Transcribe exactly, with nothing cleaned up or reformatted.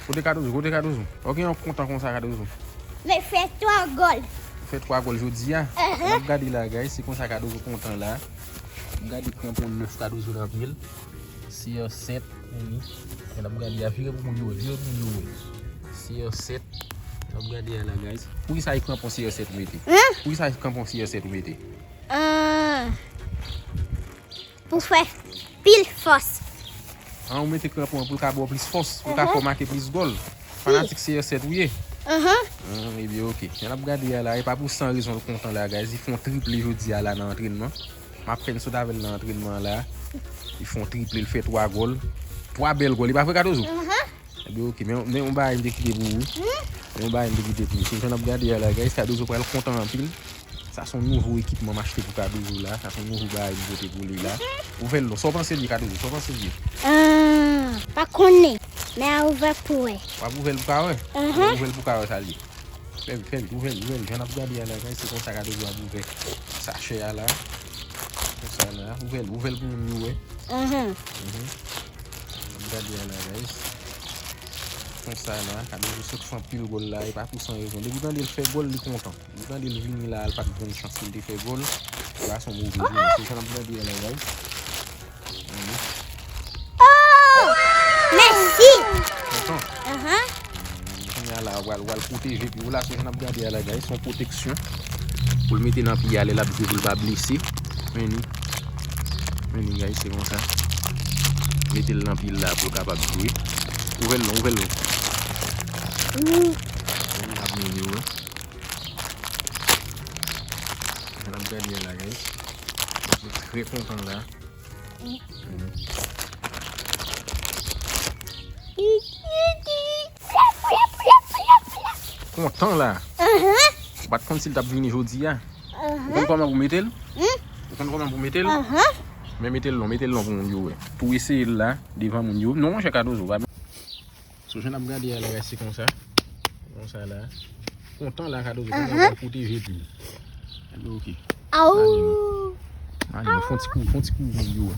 Kote Kadozo, kote Kadozo? Ok, yon kontan konsa Kadozo. Men fè twa gòl. Fè twa gòl jodi a. N ap gade la, guys, se konsa Kadozo kontan la. N ap gade kranpon nèf Kadozo nan pye l. C R sèt, meni. N ap gade a, vire pou moun yo wè, vire pou moun yo wè. C R sèt. N ap gade a la, guys. Poukisa e kranpon C R sèt ou mete? Poukisa e kranpon C R sèt ou mete? Pou fè pil fòs. An, ou mete kranpon an pou l ka ba w plis fòs, pou l ka fè w make plis gòl. Fanatik C R sèt ou ye? An, ebyen, ok. Jan n ap gade a la, e pa pou san rezon l kontan la, guys. Li fè yon triple jodi a la nan antrènman. M ap fè n sot avè l nan antrènman an la. Li fè yon triple, li fè twa gòl. Twa bèl gòl, li pa vre, Kadozo? Ebyen, ok, men, men yon bagay m te kite pou ou. Men yon bagay m te kite pou ou. Se jan n ap gade a la, guys, Kadozo pral kontan anpil. Sa se yon nouvo ekipman m achte pou Kadozo la. Sa se yon nouvo bagay m pote pou li la. Ouvè l non. Sa w panse l ye, Kadozo? Sa w panse l ye? Ah, pa konnen. Men a ouvè pou wè. W ap ouvè l pou ka wè? Ouvè l pou ka wè sa l ye. Fè vit, fè vit, ouvè l, ouvè l. Jan n ap gade a la, guys, se konsa Kadozo ap ouvè sachè a la. Konsa la. Ouvè l, ouvè l pou moun yo wè. N ap gade a la, guys. Konsa la, Kadozo sot fè anpil gòl la, e pa pou san rezon. Depi w tande l fè gòl, li kontan. Li tande l vini la, l pa t jwenn chans pou l te fè gòl. Li pa se yon move jounen. Se jan n ap gade a la, guys. Oh! Mèsi! Kontan? Kounye a la, w al, w al pwoteje pye w la, se jan n ap gade a la, guys. Se yon pwoteksyon pou l mete nan pye a lè l ap jwe pou l pa blese. Meni. Meni, guys, se konsa. Mete l nan pye l la pou l kapab jwe. Ouvè l non, ouvè l non. Meni, ap meni, wi. Jan n ap gade a la, guys. Mwen trè kontan la. Kontan la. Ou pa t konn si l t ap vini jodi a. Ou konn kòman pou mete l? Ou konn kòman pou mete l? Men mete l non, mete l non pou moun yo wè. Pou eseye l la, devan moun yo. Non, monchè Kadozo, pa So, jan n ap gade a la, se konsa. Konsa la. Kontan la, Kadozo, kontan pou pwoteje pye l. Ebyen, ok. Aw. Mani, fon ti kou, fon ti kou, moun yo.